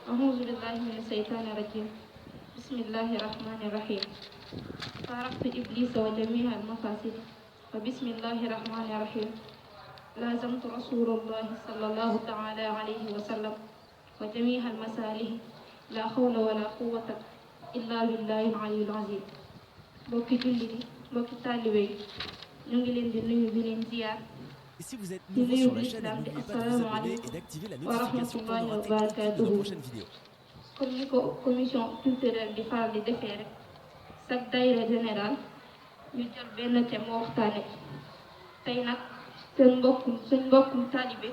أعوذ بالله من الشيطان الرجيم بسم الله الرحمن الرحيم فارقت إبليس وجميع المفاسد فبسم الله الرحمن الرحيم لازمت رسول الله صلى الله تعالى عليه وسلم وجميع المسالih لا حول ولا قوة إلا بالله العلي العظيم mbokki jullit yi mbokki taalibe yi ñu ngi leen di nuyu di leen ziar Et si vous êtes di nouveau nuyu sur la chaîne, l'islam di n'oubliez pas de vous abonner et asalaamaaleykum d'activer la wa notification pour rahmatullahi ne wa rater aucune de nos barakatuhu prochaines vidéos. comme ni ko commission culturelle di faral di defee rek chaque daayira général ñu jël benn thème waxtaane tey nag suñ mbokkum taalibe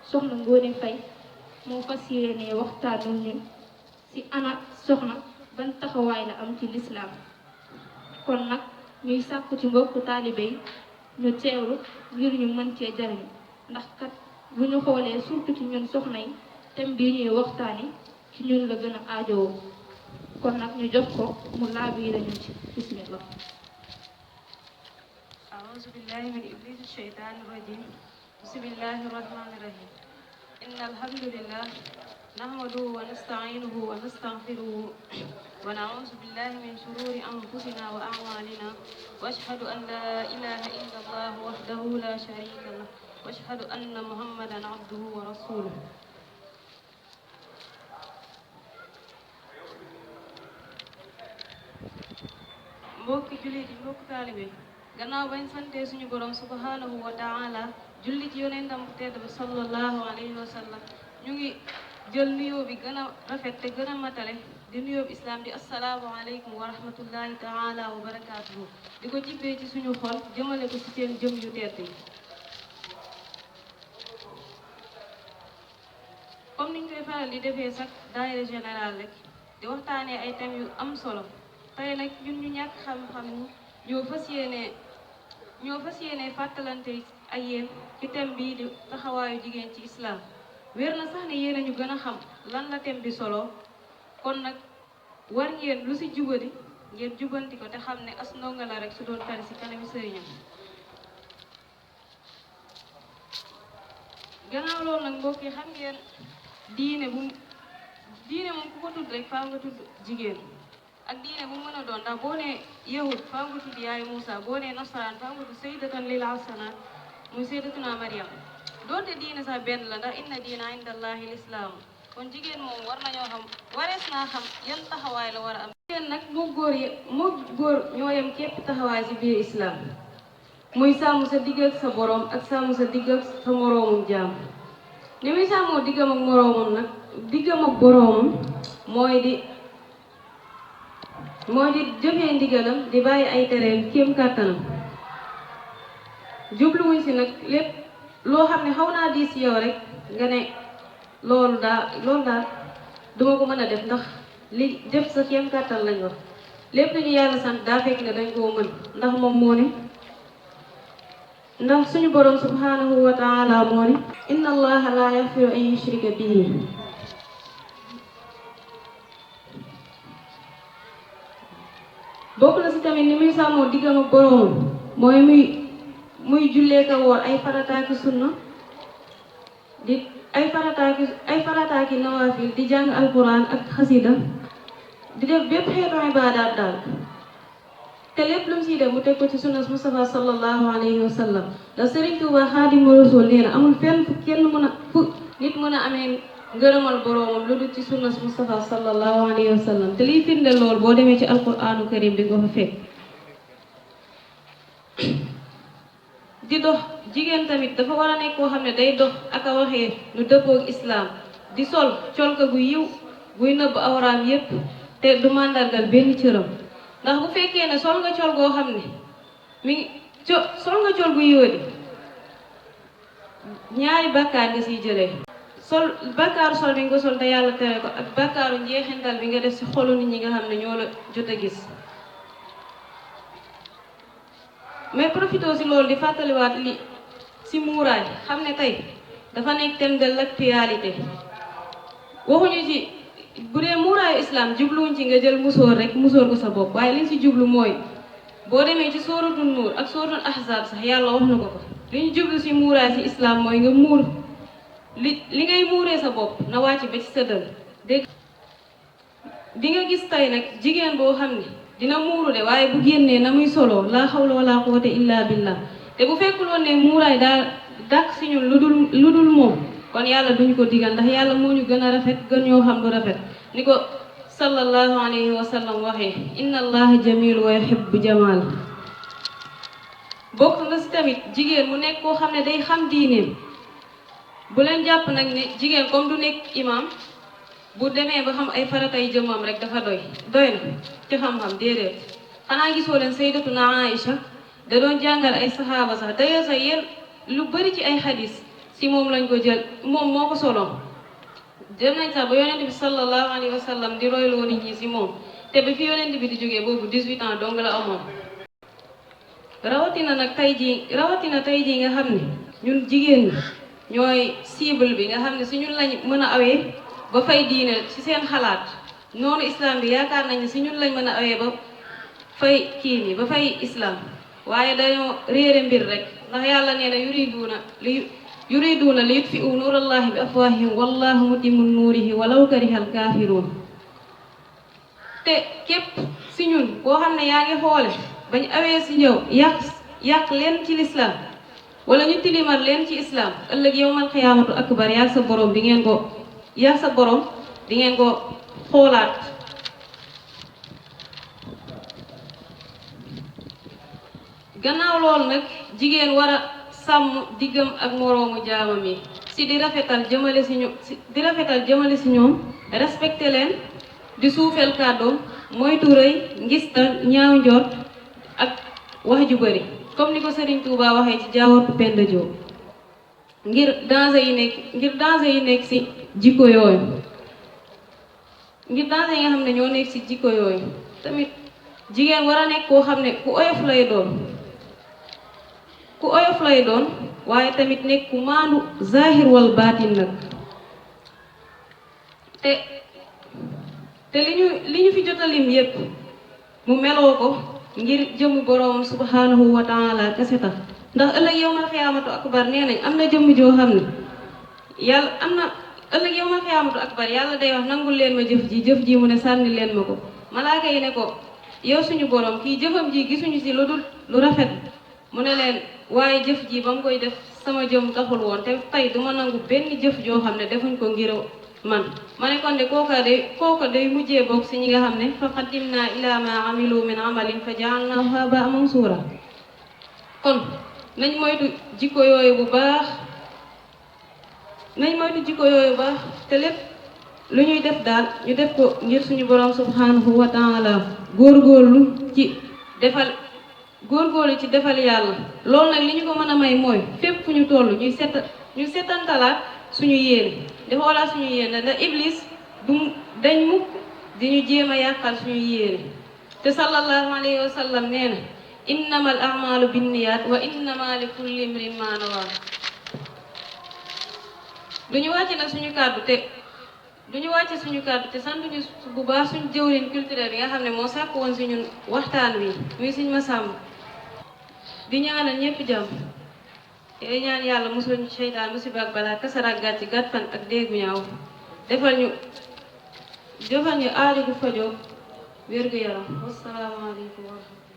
soxna Ngoné Faye moo fas yéene waxtaanu ñun ci ana soxna ban taxawaay la am ci lislaam kon nag ñuy sàkku ci mbokku taalibe yi ñu teewlu ngir ñu mën cee jariñ ndax kat bu ñu xoolee surtout ci ñun soxna yi thème bii ñuy waxtaani ci ñun la gën a aajowoo kon nag ñu jox ko mu laabiire ñu ci bismillah أعوذ بالله من إبليس الشيطان الرجيم بسم الله الرحمن الرحيم إن الحمد لله نحمده ونستعينه ونستغفره ونعوذ بالله من شرور أنفسنا وأعمالنا وأشهد أن لا إله إلا الله وحده لا شريك له وأشهد أن محمدا عبده ورسوله mbokki jullit yi mbokki taalibe gannaaw bañ sante suñu borom subhanahu wa taala julli ci yonentam bu tedd ba sallallahu alayhi wa sallam ñu ngi jël nuyoo bi gën a rafet te gën a matale di nuyoo bi islam di assalaamu aleykum wa rahmatullahi taala wa barakaatuhu di ko jibbee ci suñu xol jëmale ko ci seen jëm yu tedd yi comme niñ koy faral di defee sax daayira général rek di waxtaanee ay thèmes yu am solo tey nag ñun ñu ñàkk xam-xam ñoo fas yéene fàttalante ak yéen ci thème bii di taxawaayu jigéen ci islam wér na sax ne yéen a ñu gën a xam lan la thème bi solo kon nag war ngeen lu ci jubadi ngeen jubanti ko te xam ne as ndongo la rek su doon tari ci kanami sëriñam gannaaw loolu nag mbokk yi xam ngeen diine moom ku ko tudd rek faa nga tudd jigéen ak diine bu mën a doon ndax boo nee yahud faa nga tudd yaay Moussa boo nee nasaraan faa nga tudd sayyidatan lil hasanat muy sayyidatuna Maryam doonte diine sax benn la ndax inna diina indallahi lislaam kon jigéen moom war nañoo xam warees naa xam yan taxawaay la war a am jigéen nag moo góor ñoo yem képp taxawaay ci biir islam muy sàmm sa digg ak sa borom ak sàmm sa digg ak sa moroomum jaam ni muy sàmmoo diggam ak moroomam nag diggam ak boroomam mooy di jëfee ndigalam di bàyyi ay tereem kéem kàttanam jubluwuñ si nag lépp loo xam ne xaw naa diis ci yow rek nga ne loolu daal duma ko mën a def ndax li def sa kéem kàttan lañ wax lépp lu ñu yàlla sant daa fekk ne dañ koo mën ndax moom moo ne ndax suñu boroom subhanahu wa taala moo ne inna allaha la yaxfiru an yushrika bihi bokk na ci tamit ni muy sàmmoo diggam ak boroomam mooy muy jullee ka woor ay farataaki sunna di ay farataaki nawaafil di jàng alquran ak xasida di def bépp xeetu ibaadaat daal te lépp lu mu siy def mu teg ko ci sunnas Mustafa sallallahu alayhi wa sallam da Sëriñ Tuuba Xaadimu Rasuul nee na amul fenn fu nit mën a amee ngërëmal boroomam lu dul ci sunnas Mustafa sallallahu alayhi wa sallam te liy firnde lool boo demee ci alquranu karim di ko fa fekk di dox jigéen tamit dafa war a nekk koo xam ne day dox ak a waxee lu dëppook islaam di sol colka gu yiw guy nëbb awraam yépp te du màndargal benn cëram ndax bu fekkee ne sol nga col goo xam ne sol nga col gu yiwadi ñaari bàkkaar nga siy jëlee bàkkaaru sol bi nga sol te yàlla tere ko ak bàkkaaru njeexintal bi nga def ci xolu nit ñi nga xam ne ñoo la jot a gis mais profité ci loolu di fàttaliwaat li ci muuraay xam ne tey dafa nekk thème de l'actualité waxuñu ci bu dee muuraayu islam jubluwuñ ci nga jël musóor rek musóor ko sa bopp waaye liñ ci jublu mooy boo demee ci sóoratul nuur ak sóoratul ahzab sax yàlla wax na ko li ñu jublu ci muuraay ci islam mooy nga muur li ngay muuree sa bopp na wàcc ba ci sa dënn dégg di nga gis tey nag jigéen boo xam ne dina muuru de waaye bu génnee na muy solo laa hawla wala quwwata illa billah te bu fekkul woon ne muuraay daa dàq si ñun lu dul moom kon yàlla duñu ko digal ndax yàlla moo ñu gën a rafet gën ñoo xam lu rafet ni ko sallallahu alayhi wa sallam waxee inna allaha jamil wa yuhibbu jamal bokk na si tamit jigéen mu nekk koo xam ne day xam diineem bu leen jàpp nag ne jigéen comme du nekk imam bu demee ba xam ay faratay jëmmam rek dafa doy na ci xam-xam déedéet xanaa gisoo leen sayyidatuna Aïcha da doon jàngal ay saxaaba sax d'ailleurs sax yéen lu bari ci ay xadis si moom lañ ko jël moom moo ko solo dem nañ sax ba yonent bi sallallahu alayhi wa sallam di royloo nit ñi si moom te ba fi yonent bi di jógee boobu 18 ans dong la amoon rawatina tey jii nga xam ne ñun jigéen ñi ñooy cible bi nga xam ne si ñun lañ mën a awee ba fay diine ci seen xalaat noonu islam bi yaakaar nañ ne si ñun lañ mën a awee ba fay kii ni ba fay islam waaye dañoo réere mbir rek ndax yàlla nee na yuriduuna li yutfi'u nuurallahi bi afwaahihim wallahu mutimmu nuurihi walaw karihal kaafiruun te képp si ñun boo xam ne yaa ngi xoole bañ awee si ñëw yàq leen ci lislaam wala ñu tilimal leen ci islam ëllëg yawmal xiyaamatu akbar yaag sa borom di ngeen ko xoolaat gannaaw loolu nag jigéen war a sàmm diggam ak moroomu jaamam yi si di rafetal jëmale si ñoom respecté leen di suufeel kàddoom moytu rëy ngistal ñaaw njort ak wax ju bari comme ni ko Serigne Touba waxee ci jaawartu Penda Diop ngir danger yi nekk si jikko yooyu ngir danger yi nga xam ne ñoo nekk si jikko yooyu tamit jigéen war a nekk koo xam ne ku oyof lay doon waaye tamit nekk ku maandu zahir wal baatin nag te li ñu fi jotalim yépp mu meloo ko ngir jëmm boroom subhanahu wa taala kese tax ndax ëllëg yawmal xiyaamatu akbar nee nañ am na jëmm joo xam ne ëllëg yawmal xiyaamatu akbar yàlla day wax nangul leen ma jëf ji mu ne sànni leen ma ko malaaka yi ne ko yow suñu boroom kii jëfam ji gisuñu si lu dul lu rafet mu ne leen waaye jëf ji ba mu koy def sama jëm taxul woon te tey duma nangu benn jëf joo xam ne defuñ ko ngir man ma ne kon de kooka day mujjee bokk si ñi nga xam ne fa qaddimna ila ma amilu min amalin fa ja'alnahu haba'an mansura kon nañ moytu jikko yooyu bu baax te lépp lu ñuy def daal ñu def ko ngir suñu borom subhanahu wa ta'ala góorgóorlu ci defal yàlla loolu nag li ñu ko mën a may mooy fépp fu ñu toll ñu setantalaat suñu yéene di xoolaat suñu yéene ndax iblis du dañ mukk di ñu jéem a yàqal suñu yéene te sallallahu alayhi wa sallam nee na innamal a'malu binniyat wa innama li kulli imrin ma nawa duñu wàcce suñu kàddu te santuñu bu baax suñu jëwriñ culturel yi nga xam ne moo sàkk woon si ñun waxtaan wi muy suñu Masamba di ñaanal ñëpp jàmm te ñaan yàlla mosul ñu seytaan musiba ak balaa kasaraak gàcc gàtt fan ak déggu ñaaw defal ñu aaju gu fajoo wér gu yaram wasalaamaaleykum wa rahmatulah